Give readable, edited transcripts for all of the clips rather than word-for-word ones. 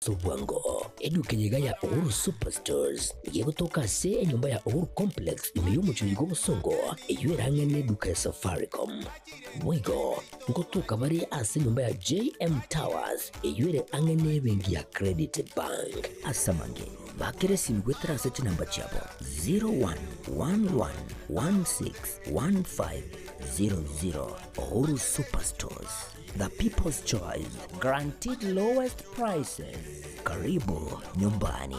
Ase obwango, eduka eye iga ya Uhuru Superstores nigo egotoka ase enyomba ya Uhuru Complex ime y'omochie oyo bw'obosongo, eyio ere ang'e n'eduka ya Safaricom. Boigo, ngotoka bare ase enyomba ya JM Towers eyio ere ang'e n'ebenki ya Credit Bank. Ase amange, bakera esimi goetera ase chinamba chiabo 0111161500. Uhuru Superstores. The people's choice, guaranteed lowest prices. Karibu nyumbani.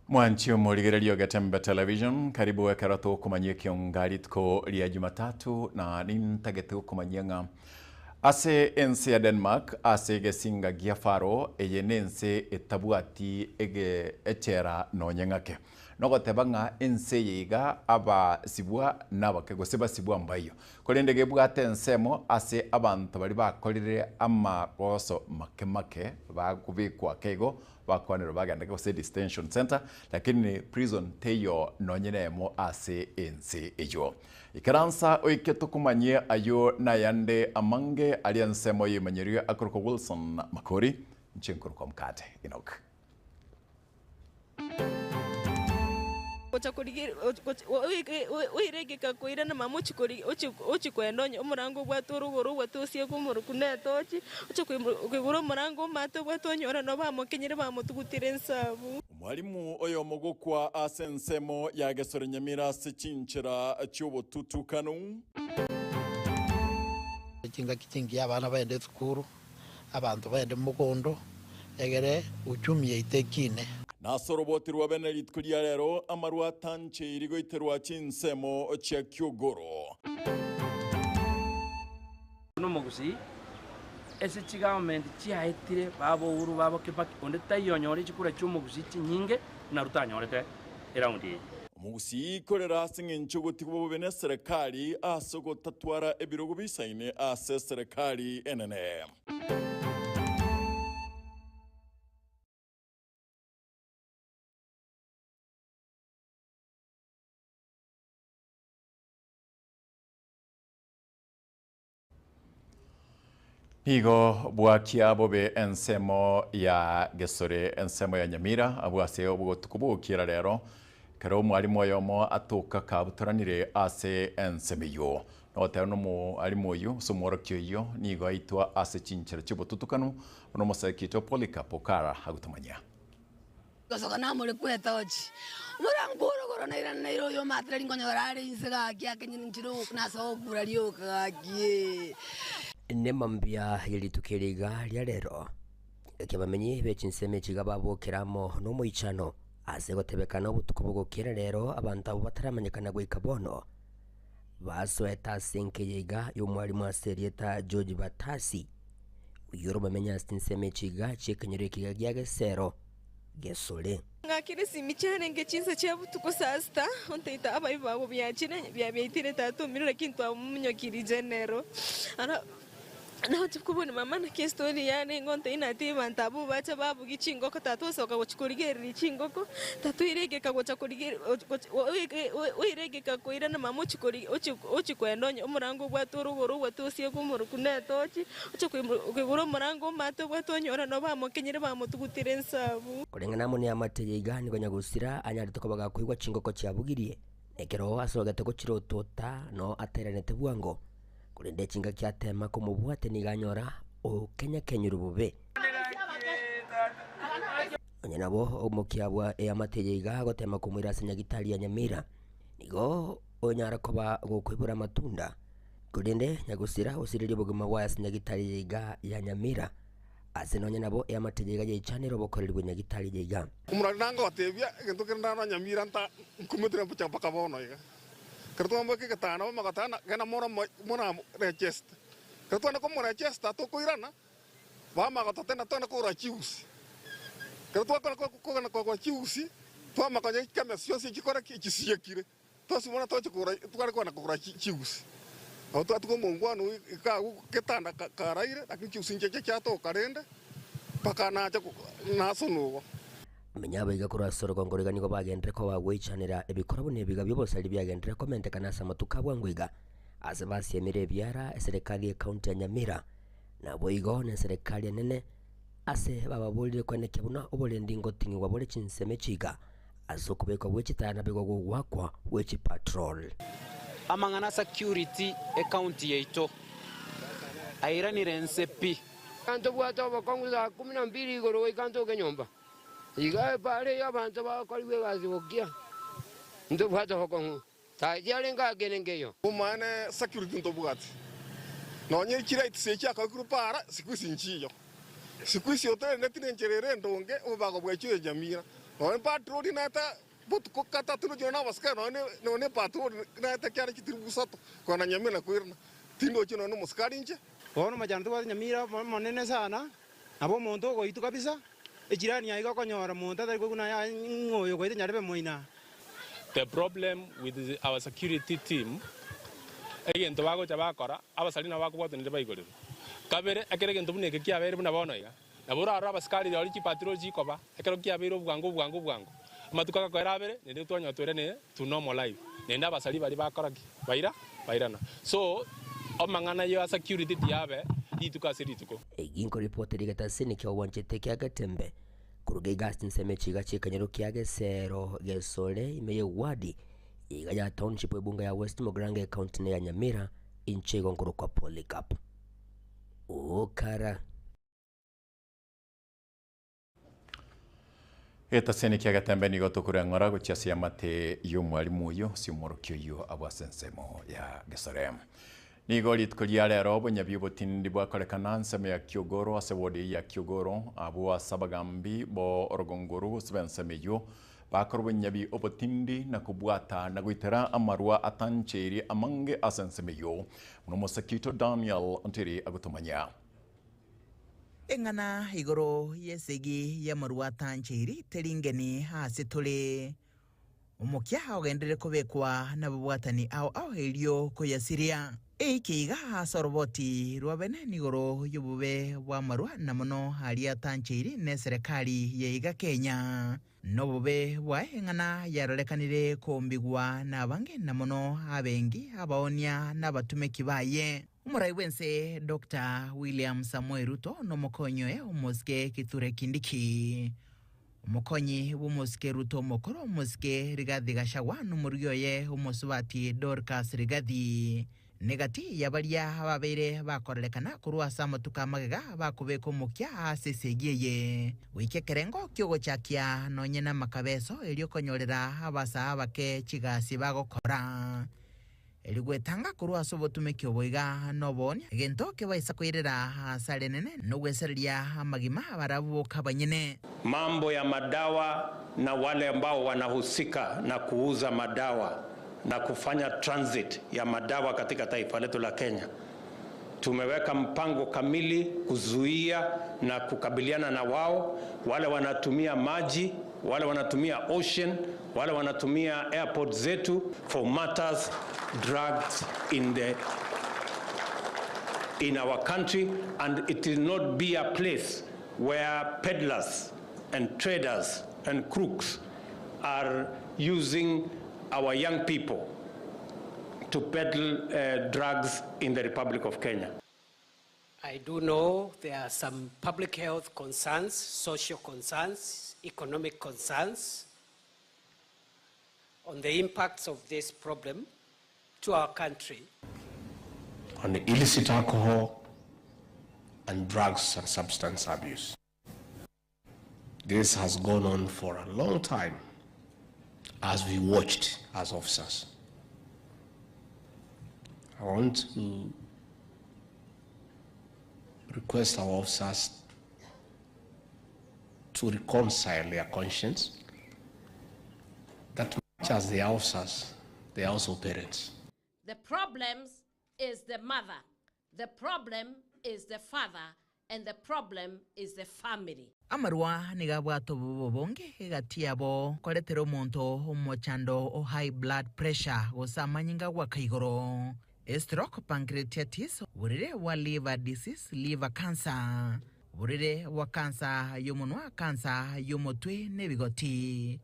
Mwanchi omorigereria Ogetembe Television, karibu ekero tokomanyia ekionga rituko ria Jumatatu na nintagete gokomanyia ng'a ase ense ya Denmark ase egesinga gia Faro eye nense etabwati ege echela nonye ng'ake. Nogoteba ng'a ense eye iga abasibwa nabake gose basibwa mbaiyo, korende gebwate ensemo ase abanto baria bakorire amagoso make make bakobekwa ake igo bakwanerwa bagenda gose detention centre, lakini prison teiyo nonye nemo ase ense eyio. Ikaransa oike tokomanyie ayio nayande amange aria ensemo yemanyerio akorokwa Wilson Makori, inche nkorokwa Mkate Enock. Gocha korigia oire egeka koirana mama ochie korigia ochie koenda onye omorango obwate orogoro obwate osieke omoroku na etochi, oche koigora omorango omate obwate onyore nabo bamokenyire bamotugutire inse abwo. Omwalimu oyomo gokwa ase ensemo ya Gesore Nyamira ase chinchera chi'obotutukanu. Chingaki chingiya abana baende esukuru, abanto baende mogondo, egere uchumi yaito ekine. Nase oroboti rwa bene rituko ria rero amarwa atancheiri goiterwa chinsemo chia kiogoro. Buna omogusii, ase chigovernment chiaetire baba Uhuru baba Kibaki onde taiyo onyore chikura chi'omogusii chinyinge buna Ruto anyorete eround eye. Omogusii korera ase eng'encho ogotigwa bobe neserekari ase ogotatwara ebirogo bisaine ase eserekari enene. Nigo bwakia bobe ensemo ya Gesore, ensemo ya Nyamira, abwo ase obotuko bw'ogokiera rero, ekero omwalimu oyomo atoka kabutoranire ase ensemo eyio. Nogoteba nomwalimu oyio, gose omworokia oyio, nigo aitwa ase chinchera chi'obotutukanu, buna omoseki oito Polycarp Okara agotomanyia. Gosoka namorekwa etochi, omorango orogoro nairana naire oyo omatera rinkonyora are inse gaki akenyire nchire nase ogokura rioka gaki. Nemambia ye rituko eri iga ria rero, ekio abamenyi be chinsemo echi iga babokera amo nomoichano ase gotebekana obotuko bogokera rero abanto abwo bataramanyekana goika bono basoete ase enka eye iga y'omwalimu ase erieta George Batasi. Oyio ore omomenyi ase chinsemo echi iga chi'ekenyoro ekiga gia Gesero, Gesore. Ng'akire esimi chiarenge chinsa chia botuko saa sita, ontaita abaibwa bago biachire, biabiaitire tata omino lakini twamonyokirie general. Ara nagochia kobuna mama naki estory yarenge ontebi natebie abanto abwo bacha babugia chingoko tata osoka gochia korigereria chingoko, tata oire egeka gocha korigereria oire egeka koirana mama ochia kori ochia koenda onye omorango obwate orogoro obwate osiekwe omoroku na etochi, Oche koigora omorango omate obwate onyore nabo bamokenyire bamotugutire ensabu. Koreng'ana amo neamate ya iga nigo nyagosira anyarete koba gakoigwa chingoko chiabugirie, na ekero asogete gochirotota noo ateranete bwango. Korende chingaki atema komobwatia nigo anyora okenyakenyirwe bobe. Onye nabo omokia bwa eamate eye iga agotema komoira ase nyagitari ya Nyamira, nigo onyara koba gokoibora amatunda. Korende nyagosira osirerie obogima bwaye ase nyagitari yaiga ya Nyamira, ase nonya nabo eamate yaiga yaichanire obokoreri bwe nyagitari yaiga. Omorwani nangotebia, Egento kere ndano Nyamira nta nkumetire mbucha mpaka bono iga. Ekero twamboeka egetanda bamagoteba genda mora mora recheste. Ekero twende komorechesta tokoirana, bamagototenda twende kogora chiusi. Ekero twakora kogenda kogora chiusi, twamakonya chikemesi chionsi chikore ki? Chisiekire. Twasibora toche kogora, tware kogenda kogora chigusi. Nabo twatiga omongwana oyio iga agwo getanda karaire, lakini chigusi nchiacha chiatoka rende, mpaka nacha nasonwa igo. Menya abaiga korwa ase orogongo roiga nigo bagenderere koba goichanera ebikora buna ebiga bi'obosari biagenderere komentekana ase amatuko a bwango iga, ase basiemire ebiara eserekari y'ecounty ya Nyamira, naboigo neserekari enene ase bababorire koenekia buna oborendi ngoting'igwa bore chinsemo echi iga. Ase okobekwa gwe chitaya nabigwa gogoakwa gwe chipatrol. Amang'ana security ecounty yaito airanire nse pi. Ntobwate obokong'u saa kumi na mbili igoro goika ntoke nyomba. Iga epaara eyio abanto bakorigwa egasi gokia, ntobwate obokong'u. Tatiarenge ake nenkeiyo. Omaene security ntobwati nonye chilights echi chiakabekirwe para siku hizi nchiyo. Siku hizi otereneti nenchera ere endonge obobago bwechire Nyamira. Nonye patrol naete botuko gatato nochire na abasikari nonye nonye patrol naete kiare chitiribu isato kogenda Nyamira na koirana. Tindochi nonye omosikari inche. Bono omochango tobwate Nyamira omonene sana, nabo omonto ogoitwa kabisa, echirani yaye iga okonyora monto atari koigwa naye ng'a oyo ogoita nyarebe moina. The problem with our security team, egento bagocha bakora, abasari nabo bakobwatwa naende baigorerwe. Kabere, ekero egento buna eke kiabeire buna bono iga, nabo orarore abasikari rirorio chipatrol chikoba, ekero kiabeire obwango obwango obwango, amatuko agakoera abere, naende twanyora twairane to normal life. Naende abasari baria bakora ki? Baira? Bairana. So, amang'ana ya security tiyabe rituko ase rituko. Eginko ripoti rigetasini kiogwanchete kia Getembe Koruga iga ase chinsemo echi iga chi'ekenyoro kia Gesero Gesore ime y'ewadi iga ya Township ebunge ya West Mugirango ecounty ne ya Nyamira inche igo nkorokwa Polycarp Okara. Getaseni kia Getembe nigo tokoreng'ora gochia ase amate y'omwalimu oyio ase omworokia oyio abwo ase ensemo ya Gesore. Nigo rituko ria rero obonyabi obotindi bwakorekana ensemo ya Kiogoro ase ward eyio ya Kiogoro, abwo ase abagambi bo orogongo orwo gose b'ensemo eyio bakora obonyabi obotindi na kobwata na goitera amarwa atancheiri amange ase ensemo eyio, buna omosake oito Daniel Ontiri agotomanyia. Eng'ana igoro y'esegi y'amarwa atancheiri teri ngeni ase tore. Omokia ogenderere kobekwa nababwatani ao ao erio koyasiria. Eike iga ase oroboti rwa bene nigoro y'obobe bw'amarwa na mono aria atancheiri neserekari ya iga Kenya. Nobobe bwaye eng'ana yarorekanire koombigwa nabange na mono abengi, abaonia na abatumeki baye. Omorai bw'ense Doctor William Samoei Ruto nomokonyi oye omosike Kithure Kindiki. Omokonyi bw'omosike Ruto omokoro omosike Rigathi Gachagua nomorugi oye omosubati Dorcas Rigathi. Negati ya baria ababeire bakorerekana korwa ase amatuko amagega bakobeka omokia ase esegi eye, goika ekerengo ki'ogochakia nonye namakabeso erio konyorera abasaa abake chigasi bagokora. Erio gwetanga korwa ase obotumeki obo iga noboonia, egento kebaisa koirera aase rinene nogwesereria amagima barabwo boka abanyene. Mambo ya madawa na wale ambao wanahusika na kuuza madawa na kufanya transit ya madawa katika taifa letu la Kenya. Tumeweka mpango kamili kuzuia na kukabiliana na wao, wale wanatumia maji, wale wanatumia ocean, wale wanatumia airport zetu for matters drugs in the in our country and it will not be a place where peddlers and traders and crooks are using our young people to peddle uh, drugs in the Republic of Kenya. I do know there are some public health concerns, social concerns, economic concerns on the impacts of this problem to our country. On illicit alcohol and drugs and substance abuse. This has gone on for a long time as we watched as officers. I want to request our officers to reconcile their conscience that much as they are officers, they are also parents. The problems is the mother, the problem is the father, and the problem is the family. Amarwa nigo abwate obobe obonge egati yabo koretera omonto omochando o high blood pressure gose amanyinga agoaka igoro, estroke, pancreatitis, oborere bwa liver disease, liver cancer, oborere bwa cancer y'omonwa, cancer y'omotwe na ebigoti.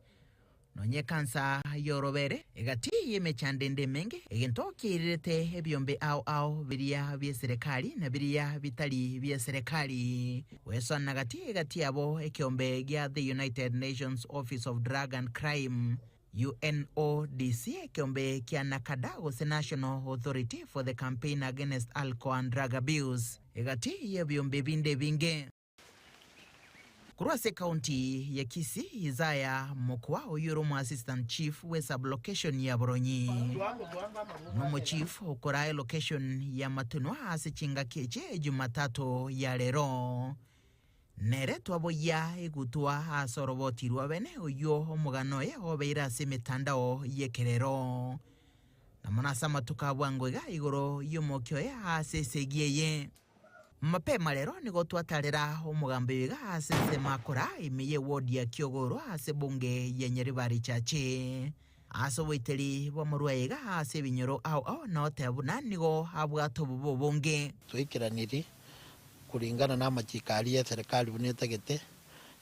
Nonye ekansa y'orobere egati y'emechando ende emenge, egento kiairerete ebiombe ao ao biria bi'eserekari na biria bitari bi'eserekari, goesoana gati egati yabo ekeombe gia The United Nations Office of Drug and Crime, UNODC, ekeombe kia NACADA gose National Authority for the Campaign Against Alcohol and Drug Abuse, egati y'ebiombe binde ebinge. Korwa ase ekaunti ya Kisii, Isaiah Mokwa oyio ore omoassistant chief bwe sub-location ya Boronyi, na omochief okoraa elocation ya Matunwa ase chingaki echi Jumatatu ya rero. Nere twaboyia egutwa ase oroboti rwa bene oyio omogano oye obeire ase emetandao y'ekerero. Na mono ase amatuko a bwango iga igoro y'omokia oye ase esegi eye. Mapema rero nigo twatarera omogambi oyo iga ase ensemo akora ime ye ward ya Kiogoro ase ebunge ya Nyaribari Chache. Ase oboiteri bw'amorwaye iga ase ebinyoro ao ao na oteba buna nigo abwate obobe obonge. Twaikeranirie kuringana namachiko aria y'eserekari buna etagete,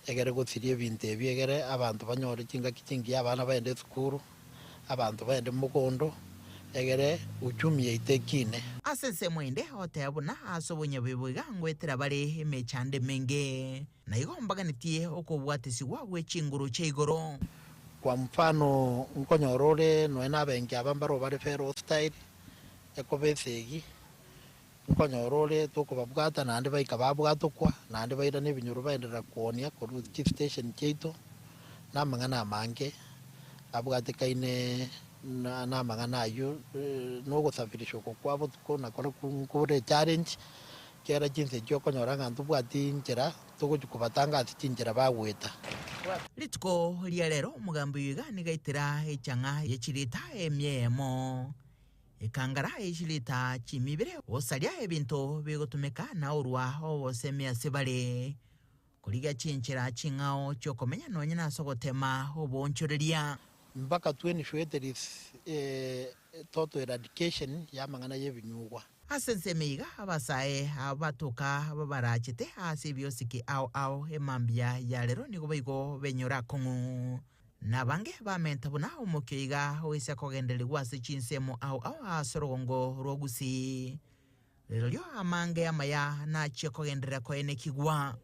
egere gosiria ebinto ebi egere abanto banyore chingaki chingiya abana baende esukuru, abanto baende mogondo, egere uchumi yaito ekine. Ase ensemo ende oteba buna ase obonyabibe iga ngoetera bare emechando emenge, na igo mbaganetie okobwatesigwa gwe chinguru chia igoro. Kwa mfano nkonyora ore nonya nabenki aba mbaro bare very hostile, ekoba esegi, Nkonyora ore tokobabwata naende baika babwatokwa, naende bairana ebinyoro baenderera koonia korwa chistation chiaito, na amang'ana amange abwatekaine namang'ana ayio, na ogosafirisha oko kwa botuko nakorokwo nkore echallenge, ekiagera chinsa echio okonyora ng'a ntobwati nchera togochia kobatanga ase chinchera bagoeta. Rituko ria rero omogambi oyo iga nigo aitera echang'a ye chilita emia eyemo. Ekangara echilita chimibere gosaria ebinto bigotumeka na orwa obosemi ase bare, korigia chinchera ching'ao chi'okomenya nonya nase ogotema oboonchoreria. Mpaka twenishwete ris total eradication y'amang'ana y'ebinyugwa. Ase ensemo iga abasae abatoka babarachete ase ebiosiki ao ao emambia ya rero nigo boigo benyora akong'u. Na abange bamenta buna omokia iga oise kogendererigwa ase chinsemo ao ao ase orogongo rwa Gusii. Rirorio amange amaya nachie kogenderera koenekigwa.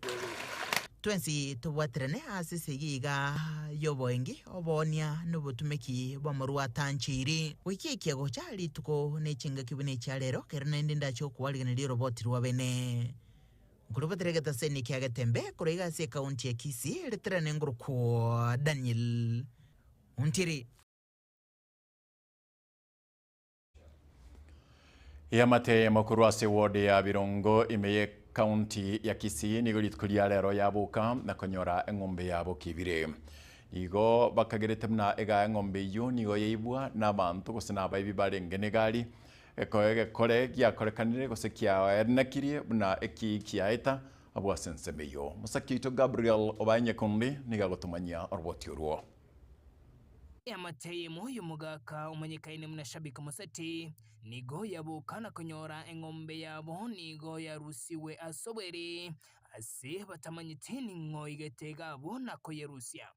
Twensi tobwaterane ase esegi iga y'oboengi, oboonia, na obotumeki bw'amarwa atancheiri. Goika ekia gocha rituko ne chingaki buna echia rero, kero naende ndache gokwarigeneria oroboti rwa bene. Nkorobotera egetaseni kia Getembe korwa iga ase ekaunti ya Kisii, riterane ngorokwo Daniel Ontiri. Eamate eyemo korwa ase ward ya Birongo ime ye county ya Kisii nigo rituko ria rero yaboka na konyora eng'ombe yabo kebire. Nigo bakagerete buna egaa eng'ombe eyio nigo yaibwa na abanto gose na abaibi barenge negari. Gekoe gekore giakorekanire gose kiaenekirie buna eki kiaeta abwo ase ensemo eyio. Mosaki oito Gabriel obae Nyekundi nigo agotomanyia oroboti orwo. Eamate eyemo y'omogaka omanyekaine buna Shabik Moseti nigo yaboka na konyora eng'ombe yabo nigo yarusigwe ase obweri ase batamanyeti ning'o oigete iga abwo na koyerusia.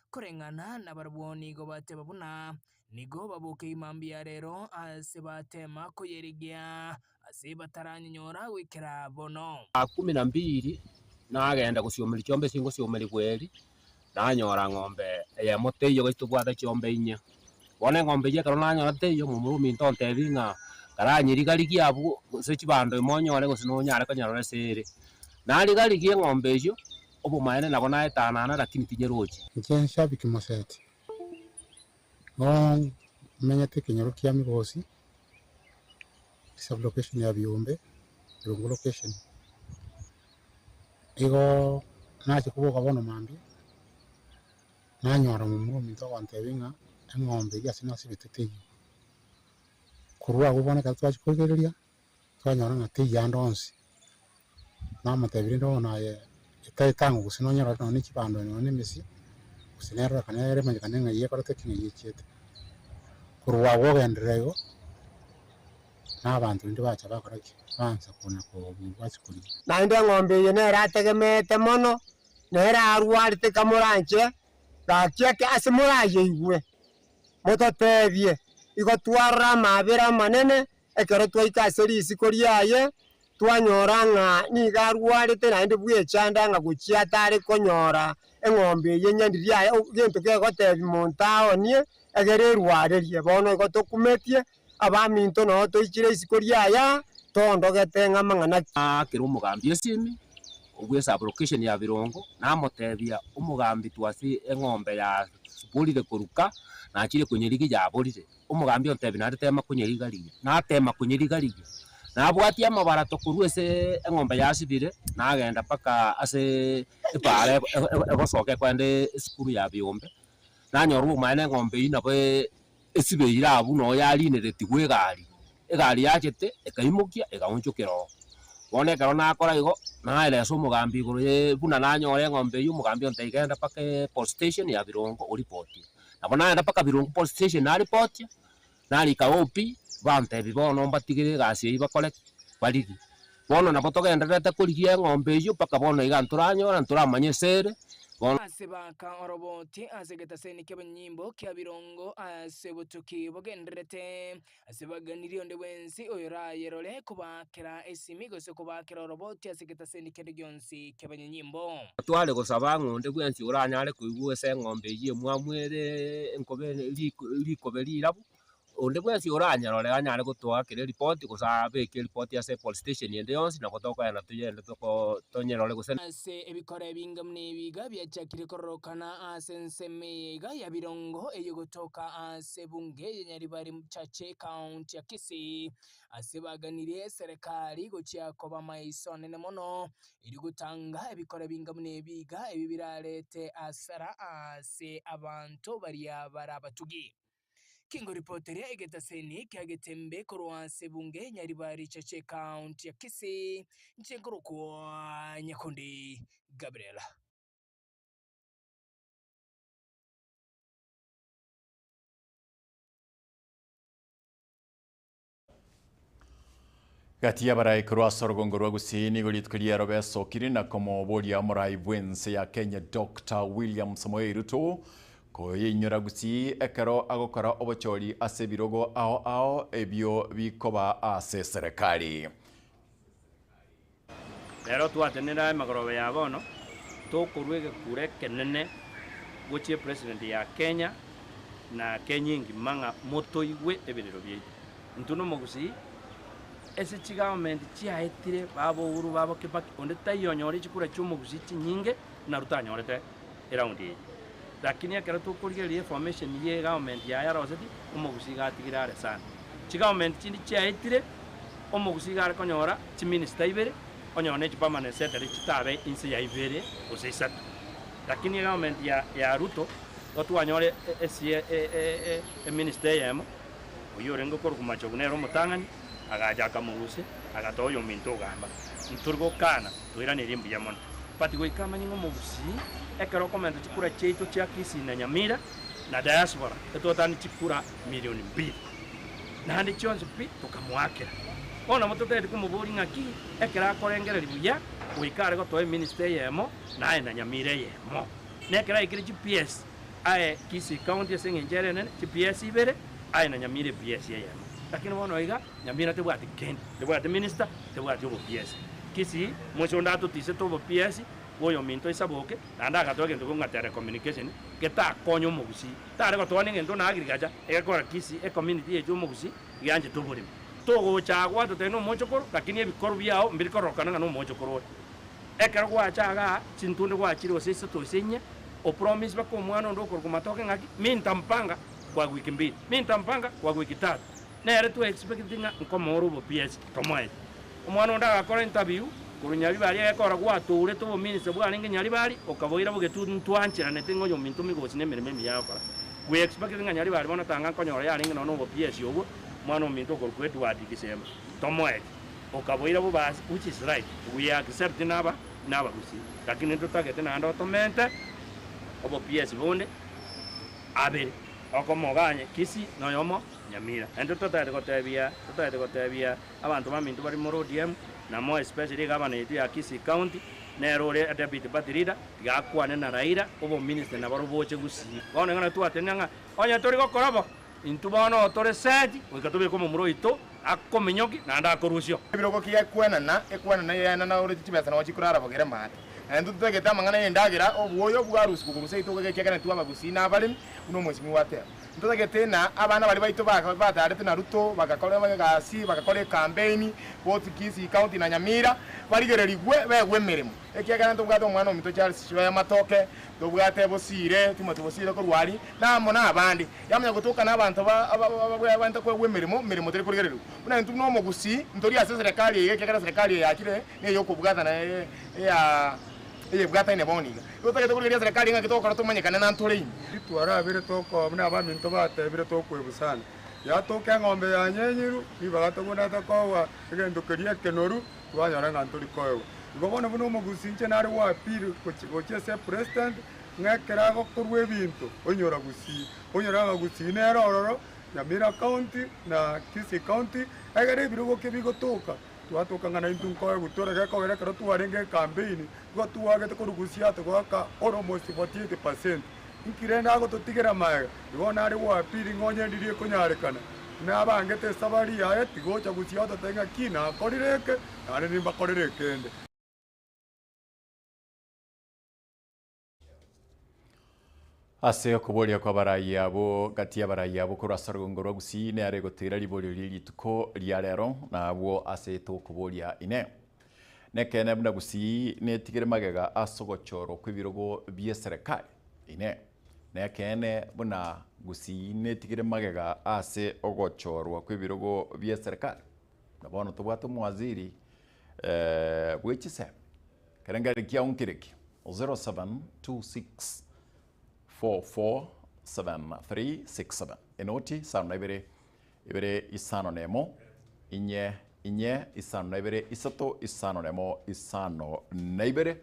Koreng'ana nabarabwo nigo bateba buna nigo baboke imambia rero ase batema koyerigia ase bataranyenyora goikera bono. Saa kumi na mbili nagenda gosiomeria chiombe ase ngosiomeria bweri, nanyora ng'ombe eyemo teiyo gose tobwate chiombe inye. Bono eng'ombe eyio ekero nanyora teiyo, momura ominto ontebia ng'a karanyerigarigie abwo gose chibando ime onyore gose nonyare konyerora ase ere. Narigarigia eng'ombe eyio, obomaene nabo naetanana lakini tinyerochi. Inche nshabiki moseti, bono menyete ekenyoro kia Migosi, Sub-location ya Biombe, Rongo location. Igo nachia koboka bono mambia, nanyora momura ominto agontebia ng'a eng'ombe eyio ase nasibete teiyo. Korwa abwo bono ekero twachia korigereria, twanyora ng'a teiyo ande onsi. Namotebia rende bono aye etaetang'u gose nonyore nonye ne chibando nonye na emesie, gose nerorekane ere emanyekane ng'a eyio ekorete ki ng'a echiete. Korwa abwo ogenderera igo, na abanto rende bacha bakora ki? Baansa konya kobua ase korigia. Naende eng'ombe eye nere ategemeete mono, nere arwarete kamoranche, gaki ake ase morayeigwe, mototeebie, Igo twarora amaabera amanene ekero twaika ase risiko riaye, twanyora ng'a nigo arwarete naende bw'echanda ng'a gochia atare konyora eng'ombe eye enyandiri yaye, gento kegotebi monto aonie, egere erwarerie. Bono igo tokumetie, abaminto noo toichire isiko riaye, toondogete ng'a amang'ana ki. Aakera omogambi esimi, obwo esub-location ya Birongo, namotebia, Omogambi twase eng'ombe yaborire koruka, nachire konyerigia yaborire. Omogambi ontebia naende tema konyeriga-rigia, natema konyeriga-rigia, nabwatia amabarato korwa ase eng'ombe yasibire, nagenda mpaka ase epaara egosoka ekoenda esukuru ya biombe, nanyora obomaene eng'ombe eywo nabo esibeire abwo noo yarineretigwe egari, egari yachete ekaimokia egaonchokera oo. Bono ekero nakora igo, naeresa omogambi igoro ye buna nanyora eng'ombe eywo, omogambi ontebia genda mpaka epolice station ya Birongo oripotie. Nabo naenda mpaka Birongo police station naripotia, narika OP, bantebia bono mbatigere egasi eyio bakore ki? Barigie. Bono nabo togendererete korigia eng'ombe eyio mpaka bono iga ntoranyora, ntoramanya ase ere, bono. Ase baka oroboti ase egetaseni ki'abanyanyimbo kia Birongo ase obotuki bogendererete, ase baganirie onde bwensi oyorayerore kobaakera esimi gose kobaakera oroboti ase egetaseni kende gionsi ki'abanyanyimbo. Tware gosaba ng'a onde bwensi oranyare koigwa ase eng'ombe eyio emwamu ere enkobe rikobe rirabu, onde bwensi oranyerore anyare gotoakera eripoti gose abeke eripoti ase epolice station ende yonsi nabo tokoenda toyende toko tonyerore gose. Ase ebikoro ebinge buna ebi iga biachakire kororokana ase ensemo eye iga ya Birongo eyegotoka ase ebunge ya Nyaribari Chache Ekaunti ya Kisii ase baganirie eserekari gochia koba maiso anene mono erio gotanga ebikoro ebinge buna ebi iga ebi birarete asara ase abanto baria bare abatugi. Kingoripoteria egetaseni kia Getembe korwa ase ebunge Nyaribari Chache Ekaunti ya Kisii, inche nkorokwa Nyakundi Gabriel. Gati y'abarai korwa ase orogongo rwa Gusii nigo rituko riero besokire na komoboria omorai bw'ense ya Kenya Doctor William Samoei Ruto koyeinyora Gusii ekero agokora obochori ase ebirogo ao ao ebio bikoba ase eserekari. Rero twatenenera emegoroba ya bono, tokorua egekuro ekenene gochia epresident ya Kenya na Kenya engima ng'a motoigwe ebirero biaito. Intwe nomogusii ase chigovernment chiaetire baba Uhuru baba Kibaki onde taiyo onyore chikura chiomogusii chinyinge buna Ruto anyorete eround eye. Lakini ekero tokorigereria eformation ye egovernment yaye aroseti, omogusii iga atigire are sana. Chigovernment chinde chiaetire, omogusii iga are konyora chiminister ibere, onyore ne chipermanent secretary chitabe inse ya ibere gose isato. Lakini egovernment ya ya Ruto, igo twanyora esie eminister eyemo, oyio orenge okorokwa Machogu nere omotang'ani. Agacha akamogusia, agatoa oyominto ogamba, Ntori gokana, toiranerie mbuya mono. But goika amanye ng'a omogusii ekero okomenta chikura chiaito chia Kisii na Nyamira na diaspora etwatani chikura milioni mbili. Naende chionsi pi tokamoakera. Bono nabo totagete komoboria ng'aki ekero akorengereria buya goika are gotoa eminister eyemo naye na Nyamira eyemo. Na ekero aikire chi PS aye Kisii county ase eng'encho ere enene chi PS ibere aye na Nyamira ePS eyemo. Lakini bono iga Nyamira tebwati kende, tebwati minister, tebwati obo PS. Kisii moise onde atotisete obo PS bwa oyominto Isaboke naende agatoa egento kong'a telecommunication getakonya omogusii. Tare gotoa negento na agriculture egekora Kisii ecommunity yaito omogusii gianchete oboremi. Togocha agwo atotebie nomochokoro lakini ebikoru biao mbiri kororokana ng'a nomochokoro ore. Ekero gwacha igaa chintunde gwachire gose isato gose inye, opromise mpaka omwana onde okorokwa matoke ng'aki minta mpanga kwa wiki mbili, minta mpanga kwa wiki tatu. Nere twe expect ng'a nkomoora obo PS tomoete. Omwana onde agakora interview korwa Nyaribari egekora gwatourete obominister bwarenge Nyaribari okaboira bogetu ntwancheranete ng'a oyominto migosi na emeremo emiya agokora. We expect ng'a Nyaribari bono tanga nkonyora yarenge nonya obo PS obwo omwana ominto okorokwa Edward Gisemba tomoete. Okaboira bobasi which is right we accept naba nabagusii lakini ntotagete naende otomente obo PS bonde abere okomoganye Kisii noyomo Nyamira. Naintwe totagete gotebia totagete gotebia abanto baminto bare more ODM na more especially egavana yaito ya Kisii county nere ore deputy party leader tiga akwane na Raila obominister naboro boche gusii. Bono igo nabo twatenena ng'a onye tori gokora bo intwe bono tore set goika tobeke omomura oito akominyoki naende akorusio. Ebirogo ki ekwenana, ekwenana yaenana ore chibesa nabo chikorara bogere maate. Naende ntotagete amang'ana y'endagera, obwoyo bwarusigwa korwa seito ekiagera intwe abagusii na abaremi, buna omwesimigwa ateba. Ntotagete na abana baria baito batarete na Ruto bagakora egasi, bagakora ekampeini, both Kisii County na Nyamira, barigererigwe begwe emeremo. Ekiagera ntobwate omwana ominto Charles Chiloya Matoke, ntobwate Bosire, Timothy Bosire korwa aria, na amo na abande. Yamanya gotoka na abanto babwenerete koegwa emeremo, emeremo teri korigererigwa. Buna intwe buna omogusii, ntori ase eserekari eye ekiagera eserekari eye yachire neyokobwatana eya eyebwataine bono iga. Igo totagete korigereria eserekari ng'aki togokora tomanyekane na ntore ime. Twarabire tokoa buna abaminto batebire tokwebusana. Yatoka eng'ombe yanyenyiru, ribaga tobwenerete koegwa egento keria ekenoru, twanyora ng'a ntori koegwa. Igo bono buna omogusii inche nare goappeal gochia ase epresident, ng'a ekero agokorwa ebinto, onyora gusii, onyora ng'a gusii nere ororo, Nyamira county na Kisii county, egere ebirogo ki bigotoka, Twatoka ng'a naintwe nkoegwa tore gekogera ekero twarenge ekampeini, igo twagete korwa gusii atogoaka almost 48 percent. Inki rende agototigera magega? Igo nare goappeal ng'a onye ndiri ekonyarekana, nabangete esabari yaye tigocha gusii ototebie ng'a ki nakorire eke, naende nimbakorere ekende. Ase okoboria kw'abarai abwo gati y'abarai abwo korwa ase orogongo rwa Gusii nere egoteira riborio rie rituko ria rero, na abwo ase tokoboria ine. Nekeene buna Gusii netigere magega ase ogochorwa kw'ebirogo bi'eserekari ine. Nekeene buna Gusii netigere magega ase ogochorwa kw'ebirogo bi'eserekari. Na bono tobwate omowaziri bwe chisemi. Kerengeri kiao nkereki? 0726447367 Enoti 52 2 51 inye inye 52 isato 51 52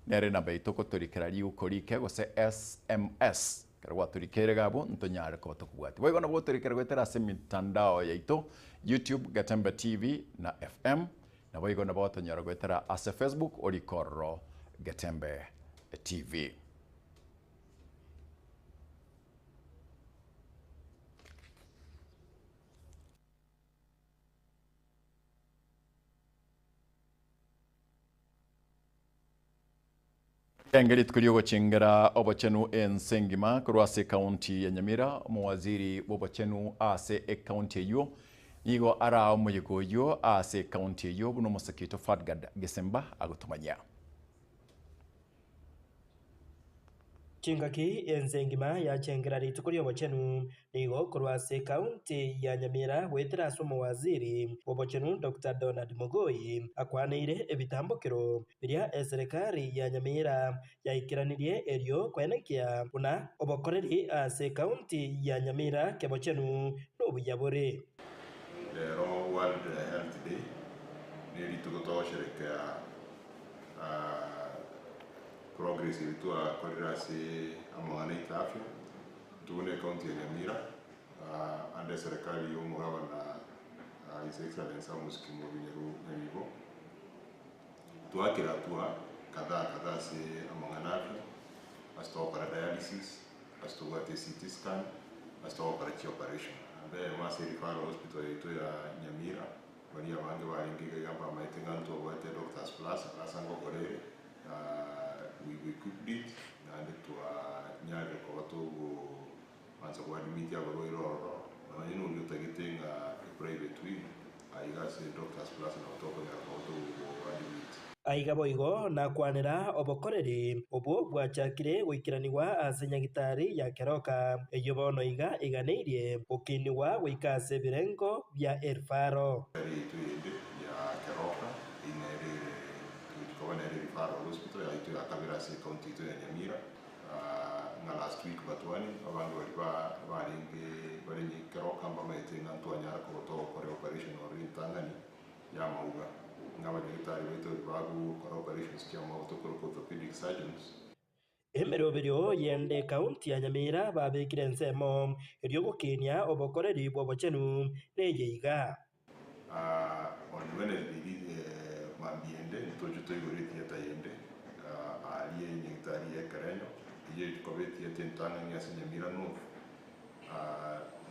nere enamba yaito ogotorikera riuko rike gose sms ekero gwatorikeire iga abwo ntonyare koba tokobwatia. Boigo nabo otorikere goetera ase emitandao yaito YouTube, Getembe TV na FM. Naboigo nabo otonyora goetera ase Facebook orike ororo Getembe TV. Riaenge rituko riogochengera obochenu ense engima korwa ase ekaunti ya Nyamira, omowaziri bw'obochenu ase ekaunti eyio nigo araa omoyega oyio ase ekaunti eyio buna omosake oito Fadgard Gesemba agotomanyia. Chingaki ense engima yachengera rituko ri'obochenu, nigo korwa ase ekaunti ya Nyamira goetera ase omowaziri bw'obochenu Doctor Donald Mogoi akwaneire ebitambokero biria eserekari ya Nyamira yaikeranirie erio koenekia buna obokoreri ase ekaunti ya Nyamira kebochenu nobuya bore. Rero World Health Day ne rituko togosherekea progress eria twakorire ase amang'ana aito afya, intwe buna ecounty ya Nyamira ande eserekari ya omogabana His Excellency Amos Kimori Nyaribo, twakera hatua kadhaa kadhaa ase amang'ana afya, ase togokora dialysis, ase tobwate CT scan, ase togokora chioperation. Namba eyemo ase referral hospital yaito ya Nyamira, baria abange barenge iga iga mbamaete ng'a ntobwate Doctors Plus ase ngokora ere, we've equipped it, naende twanyarire koba togoansa koadmit abarwaire ororo, nonye noria otagete ng'a eprivate wing, aiga ase Doctors Plus nabo tokonyara koba togoadmit. Aiga boigo nakwanera obokoreri obwo bwachakire goikeranigwa ase nyagitari ya Keroka, eyio bono iga eganeirie gokinigwa goika ase ebirengo bia Erifaro. Nyagitari yaito eyende ya Keroka eyio nere ere togochia koba nere Referral Hospital yaito ya kabere ase ecounty yaito ya Nyamira, ng'a last week batwani abange baria barenge bare Keroka mbamaete ng'a ntwanyara koba togokora eoperation ororo entang'ani. y'amauga, ng'a abanyagitari baito bagokora operations chi'amauga tokoroka orthopedic surgeons. Emeroberio y'ende ekaunti ya Nyamira babekire ensemo erio gokinia obokoreri bw'obochenu neye iga. On Wednesday mambia ende ntoche toigore etheatre yende aaria enyagitari ya Ekerenyo, eyio ekoba etheatre entang'ani ase Nyamira North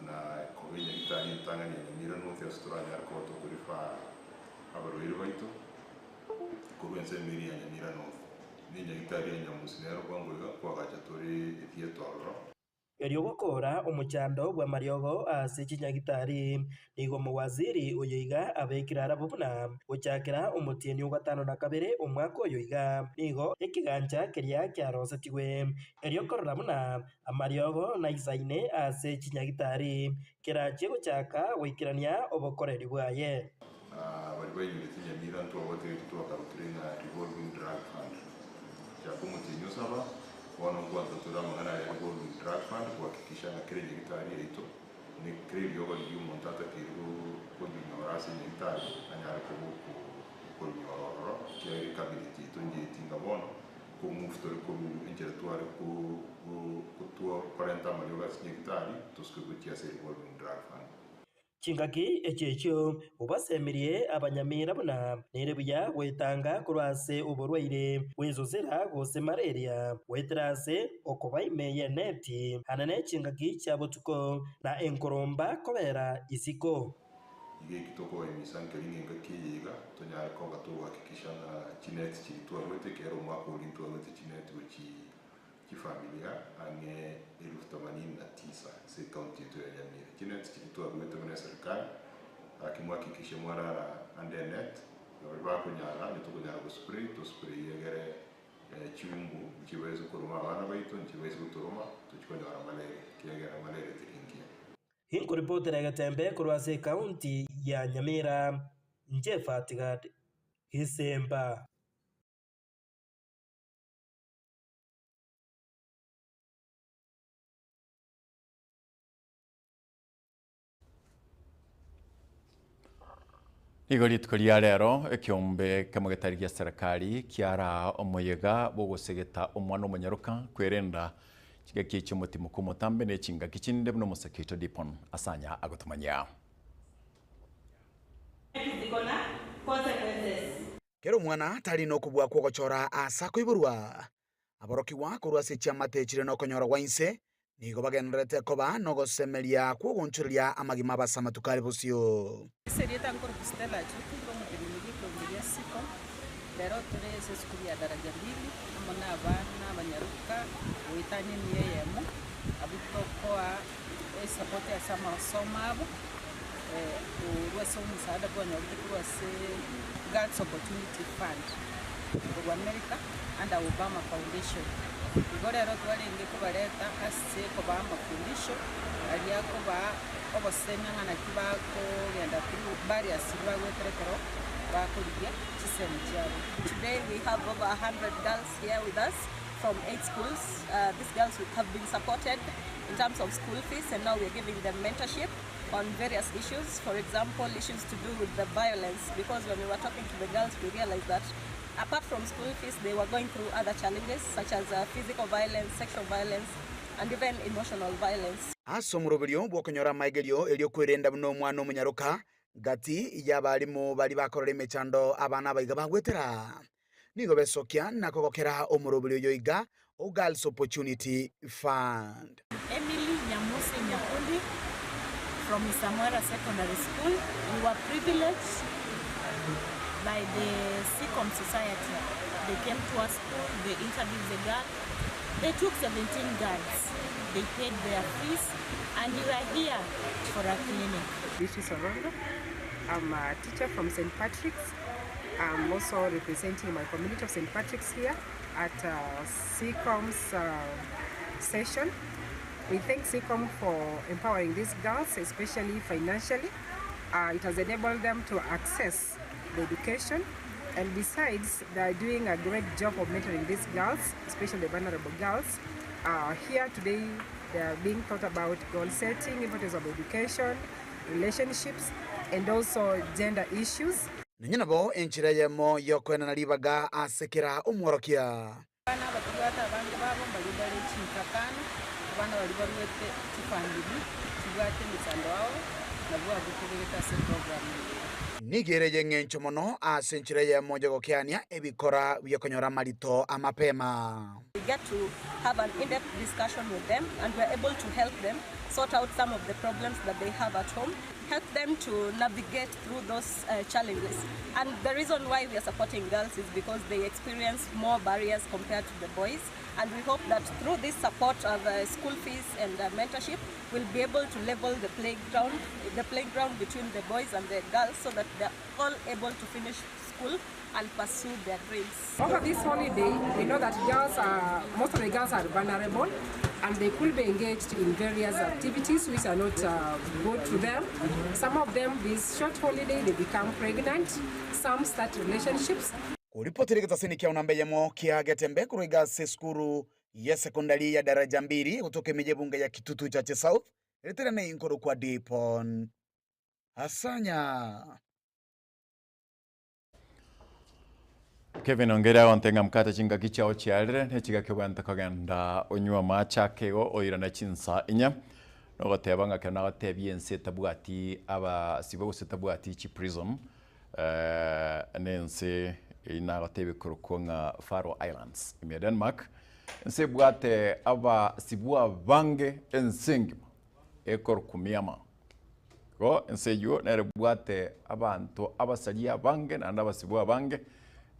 na koba enyagitari entang'ani ya Nyamira North ase toranyare koba tokorefer abarwaire baito korwa ensemo eria ya Nyamira North. Na enyagitari ya Nyamusi nero bwango iga nkoagacha tore etheatre ororo. Erio gokora omochando bw'amariogo ase chinyagitari, nigo omowaziri oyo iga abekire arabwo buna gochakera omotienyi o gatano na kabere omwaka oyo iga, nigo ekegancha keria kiarosetigwe erio korora buna Amariogo naisaine ase chinyagitari, kerachie gochaka goikerania obokoreri bwaye. Baria bainyorete Nyamira ntwabatebetie twakarokire ng'a revolving drug fund. Chaka omotienyi osaba, bono nkwansa tore amang'ana aya revolving drug fund kuhakikisha ng'a kera enyagitari yaito ne kera eriogo riria omonto atakeire korinyora ase enyagitari anyare koba okorinyora ororo ekiagera ecabinet yaito njetinga bono. Komove tore korwa enchera tware korenta amariogo ase chinyagitari, tosuke gochia ase revolving drug fund. Chingaki echio echio obasemirie abanyamira buna nere buya gwetanga korwa ase oborwaire bw'esosera gose malaria, goetera ase okoba ime y'eneti anene chingaki chia botuko na enkoromba kobera isiko. Iga eki tokobaimisa nkeri ng'a engaki eye iga tonyare koba togohakikisha ng'a chineti chiria twarwete ekero omwaka oria ntwarwete chineti gochi chifamilia ang'e elfu themanini na tisa ase ecounty yaito ya Nyamira. Chineti chiria twarwete buna eserikali gaki mwahakikishe mwarara ande enet na baria bakonyara onye tokonyara gospray tospray egere chiumbu nchibaise koroma abana baito nchibaise gotoroma tochi konyora malaria ekiagera malaria teri ngiya. Inkoripotera egetembe korwa ase ekaunti ya Nyamira, inche Fatgad Gisemba. Nigo rituko ria rero ekeombe kemo getari gia serikali kiaraa omoyega bw'ogosegeta omwana omonyaroka kwerenda chingaki echi omotimoku omotambe ne chingaki chinde buna omosake oito Dipon asanya agotomanyia. Kera omwana tari nokobua kw'ogochora aase akoiborwa. Aborokigwa korwa ase chiamate chire nokonyora gwa inse nigo bagendererete koba nogosemeria kw'ogoonchoreria amagima abo ase amatuko are bosio. Ase erieta nkorokwa Stella Achuti, ndire omoteneneri bw'ekeombe gia Siko, rero tore ase esukuru ya Daraja Mbili amo na abana abanyaroka goetania emia eyemo, abwo tokoa esapoti ase amasomo abo, korwa ase omosaada twanyorete korwa ase Girls Opportunity Fund korwa America under Obama Foundation. Igo rero twarenge kobareta ase kobaa amafundisho aria akobaa obosemia ng'a naki bakogenda through barriers chiria bagoetera ekero bakorigia chisemi chiabo. Today we have over 100 girls here with us from 8 schools. These girls have been supported in terms of school fees and now we are giving them mentorship. on various issues, for example, issues to do with the violence, because when we were talking to the girls, we realized that apart from school fees, they were going through other challenges such as uh, physical violence, sexual violence, and even emotional violence. Ase omoroberio bw'okonyora amaigerio erio kwerenda buna omwana omonyaroka, gati y'abalimu baria bakorora emechando abana abaiga bagwetera, nigo besokia na kogokera omoroberio oyo iga o Girls Opportunity Fund. Emily Nyamusi Nyakundi from Isamwera Secondary School. We were privileged by the SECOM Society. They came to our school, they interviewed the girl. They took 17 girls. They paid their fees and we were here for a clinic. Beatrice Orondo. I'm a teacher from St. Patrick's. I'm also representing my community of St. Patrick's here at SECOM's session. We thank SECOM for empowering these girls, especially financially. It has enabled them to access the education. And besides, they are doing a great job of mentoring these girls, especially the vulnerable girls. Here today, they are being taught about goal setting, importance of education, relationships, and also gender issues. Nonya nabo enchera eyemo y'okoenana ribaga ase kera omworokia. Abana abatubwate abange babo mbaria bare chintakana, abana baria baruete chifamiri chibwate emechando ao, nabwo abwo tobegete ase eprogram eye. Nigo ere ey'eng'encho mono ase enchera eyemo y'ogokeania ebikora bi'okonyora amarito amapema. We get to have an in-depth discussion with them and we're able to help them sort out some of the problems that they have at home, help them to navigate through those challenges. And the reason why we are supporting girls is because they experience more barriers compared to the boys. And we hope that through this support of school fees and mentorship, we'll be able to level the playground between the boys and the girls so that they're all able to finish school and pursue their dreams. Over this holiday, we know that most of the girls are vulnerable and they could be engaged in various activities which are not good to them. Some of them, this short holiday, they become pregnant. Some start relationships. Kuripotiri getasini kia unambe yemo kia Getembe kuruiga ase esukuru ya sekondari ya daraja mbili gotoka emeje bunge ya Kitutu Chache South ritera ne inkoro kwa Dipon Asanya. Kevin Ongere agonte ng'a mkate chingaki chiao chiarire ne chigaki obwente kogenda onywa amache akego oirane chinsa inya nogoteba ng'a ekero nagotebia ense etabwati abasibe gose etabwati chiprison na ense eyio nagotebia korokwa ng'a Faroe Islands ime ya Denmark ense ebwate abasibwa abange ense engima ekorokwa Myanmar. Igo ense eyio nere ebwate abanto abasaria abange naende abasibwa abange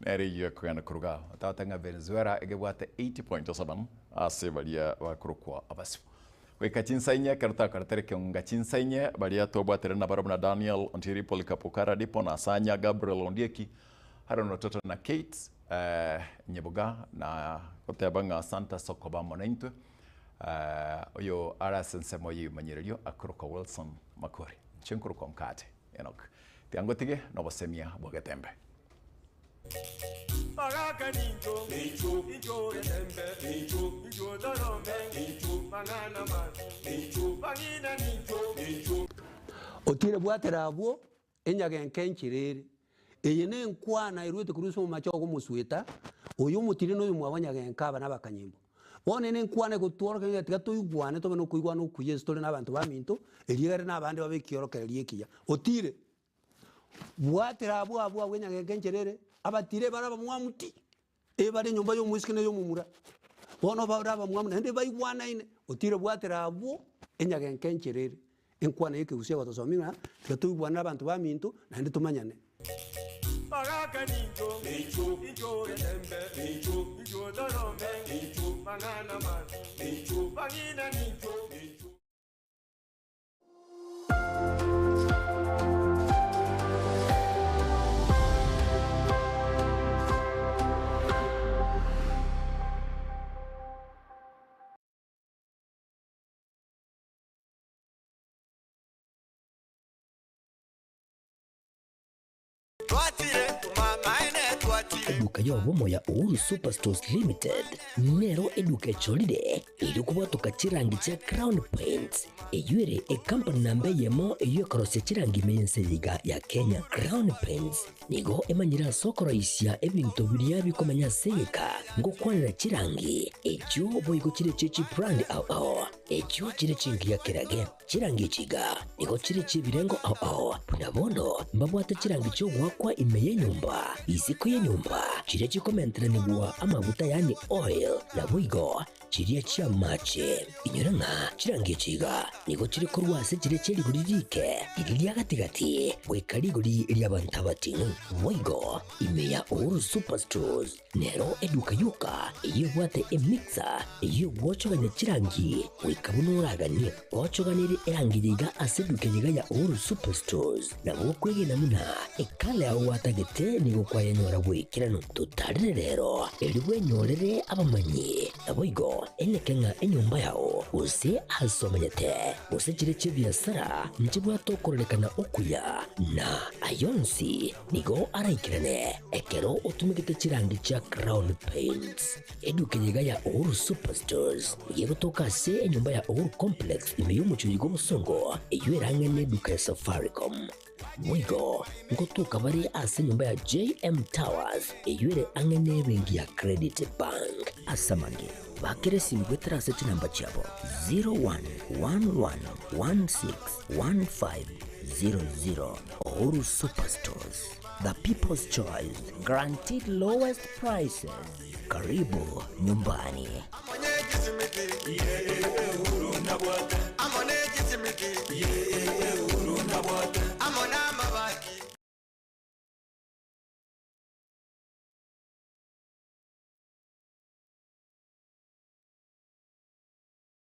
nere eyio ekogenda koruga abo. Otagete ng'a Venezuela egebwate 80.7 ase baria bakorokwa abasibwa. Goika chinsa inye ekero tokoretera ekeonga chinsa inye baria twabwaterire nabarabwo na Daniel Ontiri, Polycarp Okara, Dipon Asanya, Gabriel Ondieki, Haron Ototo na Kate Nyaboga na goteba ng'a asante ase okoba amo naintwe. Oyo are ase ensemo y'ebimanyererio akorokwa Wilson Makori. Inche nkorokwa Mkate Enock. Tiga ngotige nobosemia bwa Getembe. Baraka nincho, nincho, nincho getembe, nincho, nincho torome, nincho, mang'ana masu, nincho, bang'ina nincho, nincho. Otire bwatera abwo enyagenka enchera ere. Eye nenkwana erwete korwa ase omomache ogomosueta, oyo omotire na oyomwabo nyagenka aba nabakanyimbo. Bono eye nenkwana egotworokia ng'a tiga toigwane tobe nokoigwana okuya ase tore na abanto baminto, erio egere na abande babe ekiorokererio ekiya. Otire bwatera abwo abwo abwo enyagenka enchera ere, abatire bare abamwamu ti, ebare enyomba ya omoiseke na ey'omomura. Bono bare abamwamu naende baigwanaine, otire bwatera abwo enyagenka enchera ere. Enkwana y'ekegusii egotosomia ng'a tiga toigwane na abanto baminto naende tomanyane. Baraka nincho, nincho, nincho getembe, nincho, nincho torome, nincho, mang'ana masu, nincho, bang'ina nincho, nincho. Eduka y'obomo ya Uhuru Superstores Limited nero eduka echorire erio kobwatoka chirangi chia Crown Paints, eyio ere ekampani namba eyemo eyio ekorosia chirangi ime y'ense eye iga ya Kenya. Crown Paints nigo emanyire ase okoroisia ebinto biria bikomenya ase egeka ngokwanera chirangi echio boigo chire chie chibrand ao ao echio chire chingiya kerage. Chirangi echi iga nigo chire chi'ebirengo ao ao, buna bono mbabwate chirangi chi'ogoakwa ime y'enyomba, isiko y'enyomba, chiria chikomenteranigwa amaguta yaani oil, naboigo chiria chi'amache. Inyora ng'a chirangi echi iga nigo chire korwa ase chiria chie rigori riike, riria ria gati-gati, goika rigori ri'abanto abating'u. Boigo ime ya Uhuru Superstores Nero eduka yoka eyio ebwate emixer eyio egwochogania chirangi goika buna oraganie. Gwochoganirie erangi eye iga ase eduka eye iga ya Uhuru Superstores, nabo okwegena buna ekala yao gwatagete nigo kwayenyora bw'ekeranu. Totarere rero erio bwenyorere abamanyi, naboigo eneke ng'a enyomba yao gose ase omenyete gose chire chi'ebiasara nchibwate okororekana okuya na ayonsi Nigo araikerane ekero otumegete chirangi chia Crown Paints. Eduka eye iga ya Uhuru Superstores nigo egotoka ase enyomba ya Uhuru Complex ime y'omochie oyo bw'obosongo eyio erang'e neduka ya Safaricom. Boigo ngotoka bare ase enyomba ya JM Towers eyio ere ang'e nebenki ya Credit Bank. Ase amange, bakera esimi goetera ase chinamba chiabo 0111161500. Uhuru Superstores, the people's choice, guaranteed lowest prices. Karibu nyumbani. Yeah, yeah,